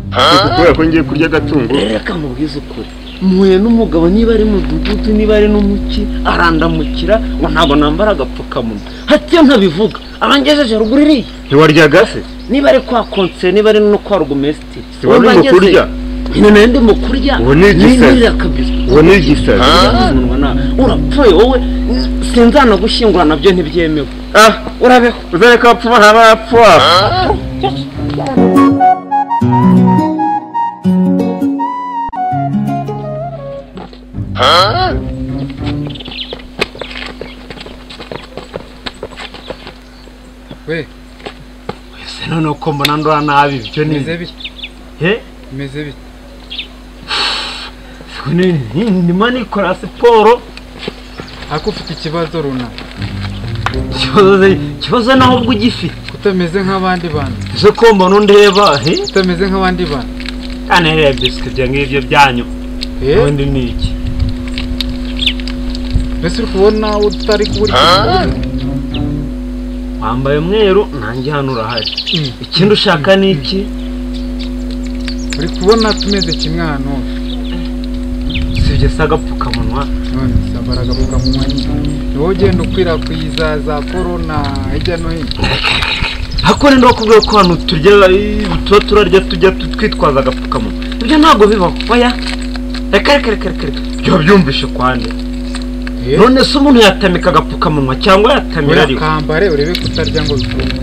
Kubera ko ngiye kurya agatunguru. Reka mubwize ukuri. Mpuye n'umugabo niba ari mudugudu niba ari n'umuki arandamukira ngo ntabwo nambara agapfukamunwa. Hatiyo ntabivuga. Abangejeje ruguru iriya. Ntiwaryaga se? Niba ari kwa konse niba ari no kwa rugumesitiri. Si wari urimo kurya? Nyine nari ndimo kurya. Uwo ni igisazi. Uwo ni igisazi. Urapfuye wowe sinzanagushyingura nabyo ntibyemewe. Ah, urabeho. Uzareka abapfu ntabapfa. We ese none uko mbona ndora nabi ibyo ni meze bite? He? Meze bite? Ndimo nikora siporo. Ariko ufite ikibazo runaka. Ikibazo naho ubwo ugifite. Kutameze nk'abandi bantu. Ese ko mbona undeba he? Kutameze nk'abandi bantu. Kandi reba biscuit ibyo ngibyo byanyu. Ubundi ni iki? Mbese uri kubona utari kubura ikintu? Wambaye umweru nanjye hano urahari. Ikindi ushaka ni iki? Uri kubona tumeze kimwe hano. Sibyo se agapfukamunwa? None sambara agapfukamunwa nyine. Ni wowe ugenda ukwirakwiza za korona hirya no hino. Ariko rero ndakubwira ko hano turya tuba turarya tujya twitwaza agapfukamunwa. Ibyo ntabwo bibaho. Oya. Reka reka reka reka. Ibyo byumvishe kwande. None se umuntu yatamika agapfukamunwa cyangwa yatamira ariko? Kambare urebe kutarya ngo bikunde.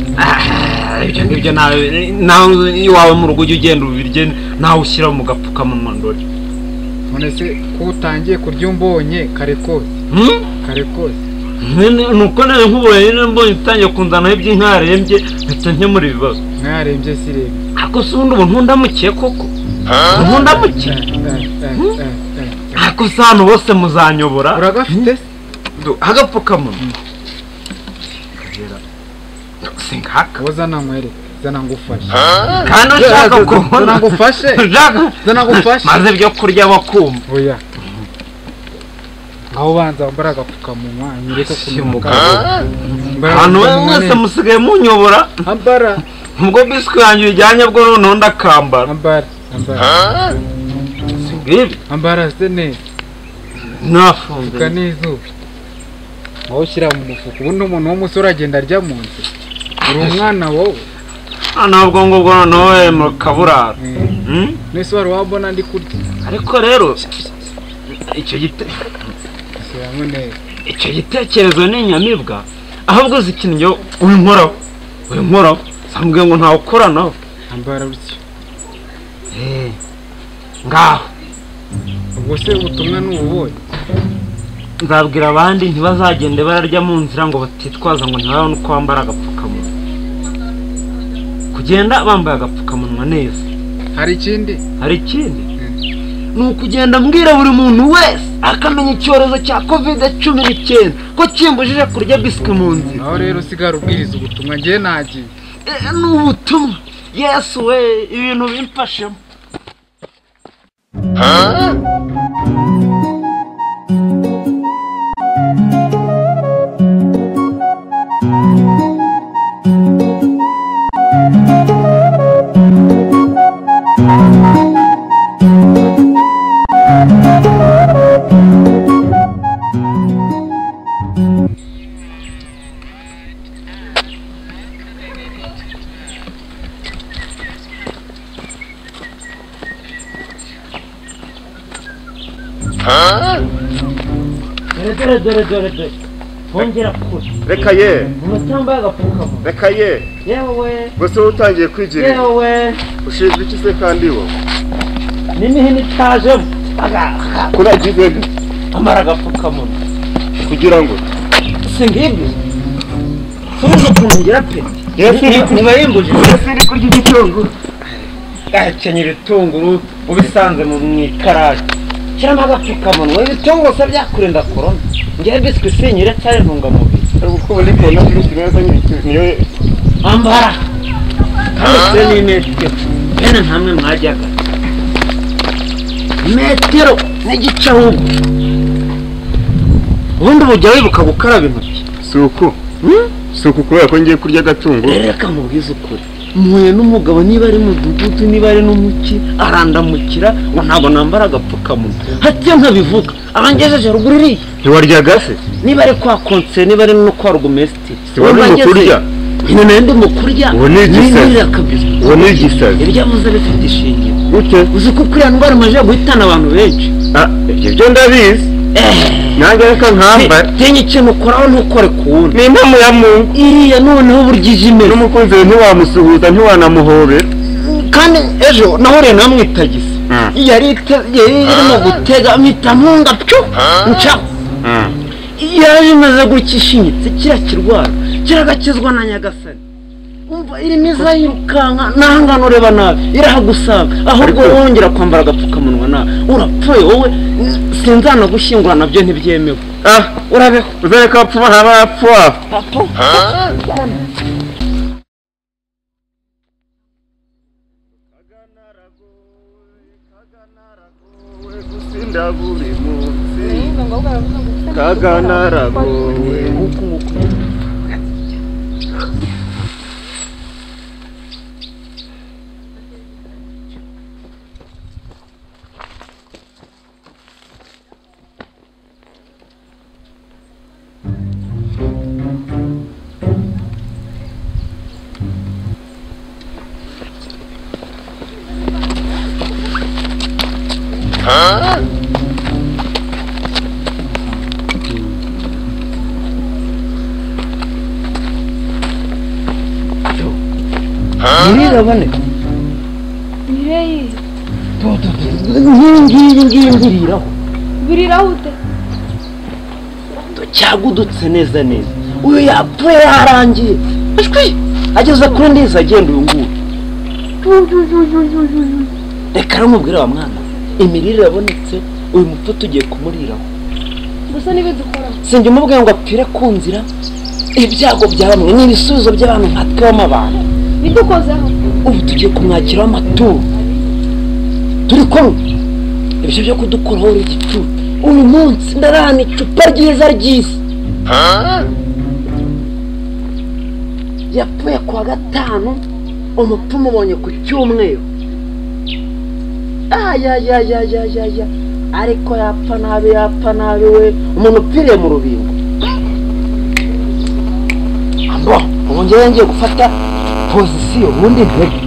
Ibyo ngibyo nawe iwawe mu rugo ujya ugenda ubirye nawe ushyira mu gapfukamunwa ndore. None se ko utangiye kurya umbonye kare kose? Kare kose. Nuko nawe nkubonye nyine mbonye utangiye kunzanaho iby'inkarembye mpita nkemura ibibazo. Nkarembye sirebye. Ariko se ubundi ubu ntundamukiye koko? Ntundamukiye? Ariko se hano bose muzanyobora? Uragafite se? Agapfukamunwa. Singaka. Wowe zana nkwereke, zana ngufashe. Kandi ushaka kubona. Zana ngufashe. Zana ngufashe. Maze ibyo kurya bakumva. Oya. Aho banza wambara agapfukamunwa nyereke kunuka. Abantu mwese musigaye munyobora. Ambara. Ubwo biswi yanjye ujyanye bwo noneho ndakambara. Ambara. Ambara. Singibi. Ambara se neza. Nafunze. Fuka n'izuba. Aho ushyira mu mufuka. Ubundi umuntu w'umusore agenda arya mu nzu. Uri umwana wowe. Ntabwo ngubwo noneho mu kaburara. Nese wari wabona ndi kurya. Ariko rero icyo icyo gitekerezo ni inyamibwa. Ahubwo uzi ikintu njye winkoraho. Winkoraho. Sambwiye ngo ntawe ukoranaho. Ambara utyo. Ngaho. Ubwo se ubutumwa ni ububonye? Nzabwira abandi ntibazagende bararya mu nzira ngo batitwaza ngo ntibabone uko bambara agapfukamunwa. Kugenda bambaye agapfukamunwa neza. Hari ikindi? Hari ikindi? Ni ukugenda mbwira buri muntu wese akamenya icyorezo cya COVID-19 ko kimbujije kurya biswi mu nzira. Aho rero usigara ubwiriza ubutumwa ngiye nagiye. Ni ubutumwa. Yesu we ibintu bimfashemo. Dore dore dore dore. Hongera kure. Reka ye. Umutambaye agapfukamunwa. Reka ye. Yewe. Gusa utangiye kwigirira. Yewe. Ushinzwe iki se kandi wo? N'imihini itajemo. Kuragize amara agapfukamunwa. Kugira ngo singibyo. Subiza ukuntu ngira pe. Niba yimbujije. Ese uri kurya igitunguru. Gakenyera ibitunguru ubisanze mu ikarayi. Shyiramo agapfukamunwa ibitunguru se byakurinda korona. Ngewe biswi sinyiretse ari intungamubiri. Uko ubona korona virusi neza niyo ambara. Kandi kure ni metero. Bene ntamwe mwajyaga. Metero n'igice ahubwo. Ubundi bujya wibuka gukaraba intoki. Si uku. Si ukukubera ko ngiye kurya agatunguru. Reka mubwize ukuri. Mpuye n'umugabo niba ari mudugudu niba ari n'umuki arandamukira ngo ntabwo nambara agapfukamunwa. Hatiyo nkabivuga abangejeje ruguru iriya. Ntiwaryaga se? Niba ari kwa konse niba ari no kwa rugumesitiri. Si wari urimo kurya? Nyine ndi mu kurya. Uwo ni igisazi. Uwo ni igisazi. Ibyo avuze bifite ishingiro. Gute? Uzi ko kuriya ndwara imaze guhitana abantu benshi. Ibyo byo ndabizi. Nanjye reka nkambare. Tinya ikintu ukoraho ntukore ku wundi. Ni impamo ya Mungu. Iriya noneho burya ije imeze. N'umukunzi we ntiwamusuhuza ntiwanamuhobera. Kandi ejo nahuriye nawe mu itagisi. Yari irimo gutega mpita mpunga pyu ncaho. Yari imaze gutya ishinyitse kiriya kirwara kiragakizwa na Nyagasani. Umva irimo iza yirukanka n'ahangana ureba nabi irahagusanga ahubwo wongera kwambara agapfukamunwa nabi urapfuye wowe sinzanagushyingura nabyo ntibyemewe. Urabeho uzareka abapfu barapfa. Kaganaragowe Ntiraboneka. Ngiyi ngiyi ngiriraho. Biriraho ute? Cyagudutse neza neza. Uyu yapfuye yarangiye. Ashwi ageze kuri ndiza agenda uyu nguyu. Reka ramubwira wa mwana. Imirire irabonetse uyu mupfu tugiye kumuriraho. Gusa nibe dukora. Sinjye umubwiye ngo apfire ku nzira. Ibyago bya bamwe n'ibisubizo by'abantu nka twe b'amabanga. Bidukozeho. Ubu tugiye kumwakiraho amaturo. Turi kumwe. Ibyo byo kudukoraho uri igicucu. Uyu munsi ndarana icupa ryiza ry'isi. Yapfuye kuwa gatanu, umupfu umubonye ku cyumweru. Ayayayayaya. Ariko yapfa nabi yapfa nabi we. Umuntu upfiriye mu rubingo. Ambo, ubu ngewe ngiye gufata pozisiyo ubundi ntege.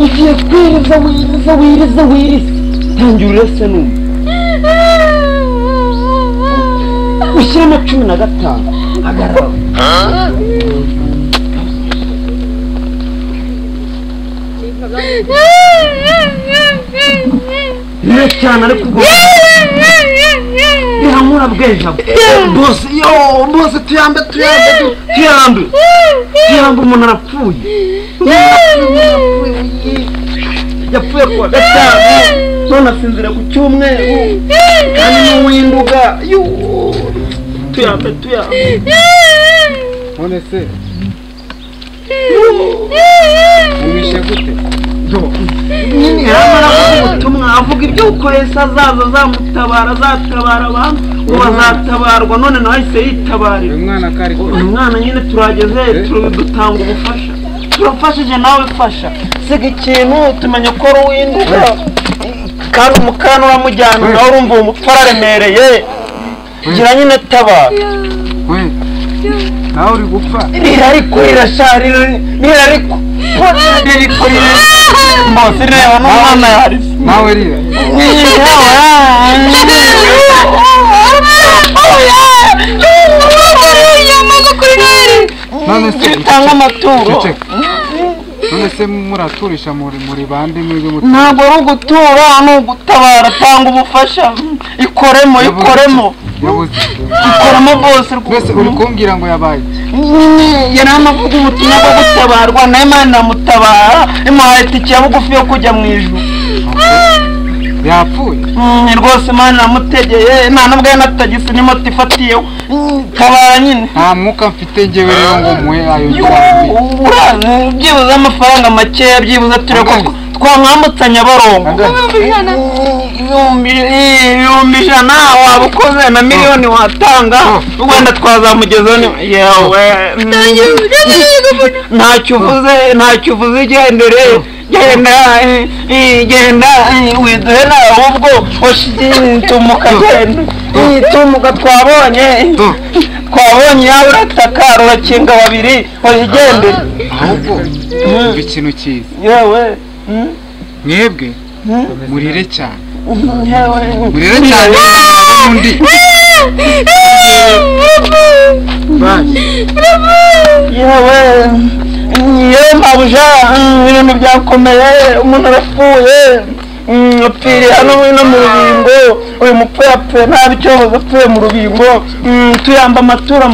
Ugiye kwiriza wiriza wiriza wiriza. Tangira urese numva. Ushyiremo 15. Hagarara. Ni cyane ariko ubwo bihamura bweja. Bose yo bose tuyambe tuyambe tuyambe. Tuyambe umuntu arapfuye. Yapfuye kuwa gatanu none asinzira ku cyumweru kandi n'uwinduga. Tuyambe tuyambe. None se umwishe gute? Nyine yaramara avuga ubutumwa avuga ibyo ukoresha azaza azamutabara azatabara abantu ngo bazatabarwa none nawe ahise yitabarira. Uyu mwana nyine turageze dutanga ubufasha turafashije nawe fasha siga ikintu tumenya ko ari uw'induga kandi umukana uramujyana nawe urumva uwo mupfu araremereye gira nyine tabara. Nawe uri gupfa. Rira ariko rirasha rira ariko rira rira mbose reba n'umwana yarise. Nawe rira. None se tanga amaturo. None se muraturisha muri bande mwebwe mutura? Ntabwo ari ugutura ni ugutabara tanga ubufasha ikoremo ikoremo. Ikoramo bose rwose. Uri kumbwira ngo yabaye nyine yari amavuga ubutumwa bwo gutabarwa na Imana iramutabara imuhaye itike ya bugufi yo kujya mu ijuru. Yapfuye rwose Imana iramutegeye nta nubwo yari na tagisi ni moto ifatiyeho tabara nyine. Nta mwuka mfite ngewe rero ngo muhe ayo byibuze amafaranga makeya byibuze tureko Twamwambutsa Nyabarongo. 100,000 waba ukoze na miliyoni watanga wenda twazamugezaho. Yewe ntacyo uvuze igendere genda genda widuhena ahubwo tumuka genda tumuka twabonye yawe urataka rurakinga babiri oyigendere ahubwo ikintu cyiza. Yewe mwebwe murire cyane murire cyane undi yewe yewe mabuja ibintu byakomeye umuntu arapfuye apfiriye hano no mu rubingo. Uyu mupfu yapfuye nabi icyohozo apfuye mu rubingo. Tuyamba amaturo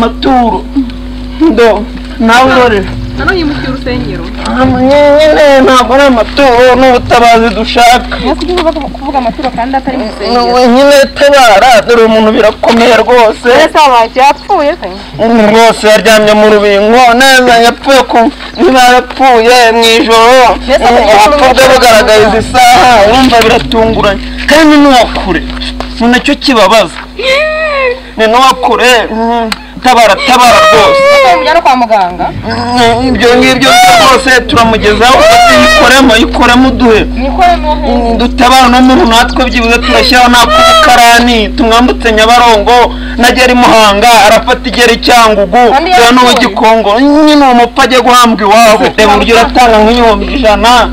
ndo nawe urorera hano yimukiye urusengero nyine ntabwo ari amaturo n'ubutabazi dushaka. Kuvuga amaturo kandi atari mu rusengero nyine tabara dore umuntu birakomeye rwose. Yapfuye se rwose yaryamye mu rubingo neza yapfuye ku niba yarapfuye mu ijoro ubupfu bwe bugaragaza isaha urumva biratunguranye kandi n'uwakure ni nacyo kibabaza ni n'uwakure. Tabara rwose mujyana kwa muganga ibyo ngibyo rwose turamugezaho yikoremo uduhe dutabara n'umuntu natwe byibuze turashyiraho n'ak'ubukarani tumwambutse Nyabarongo nagera i Muhanga arafata igera i Cyangugu dore n'uw'igikongo nyine uwo mupfu ajye guhambwa iwabo. Reba uburyo uratanga nk'100,000.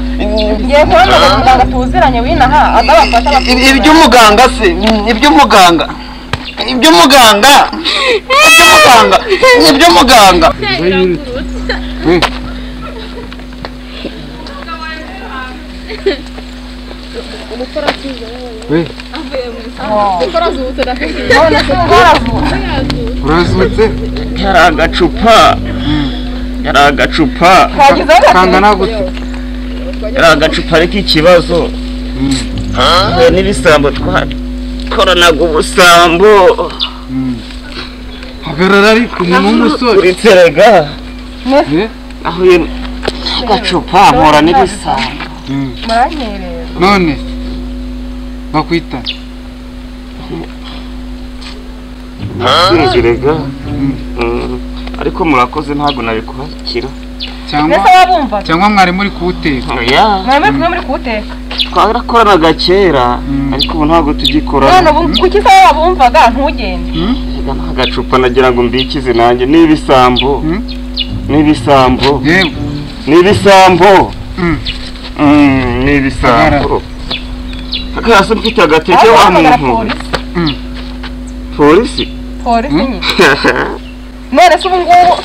Ngiye kubona muganga tuziranye winaha azabafasha. Iby'umuganga se iby'umuganga iby'umuganga urazutse. Yari agacupa kangana gute? Yari agacupa ariko ikibazo n'ibisambo twakoranaga ubusambo. Hagarara ariko umuntu w'umusore uriterega ahuye n'agacupa mpura n'ibisambo. None bakwita sinzirega ariko murakoze ntabwo nabikubakira. Cyangwa mwari muri kuwuteka? Mwari muri kuwuteka twarakoranaga kera ariko ubu ntabwo tugikorana. None ubu kuki se wabumvaga ntugende? Agacupa nagira ngo mbikize nanjye n'ibisambo n'ibisambo n'ibisambo n'ibisambo. Akasa mfite agateke wa muntu. Polisi nyine. None se ubu ngubu.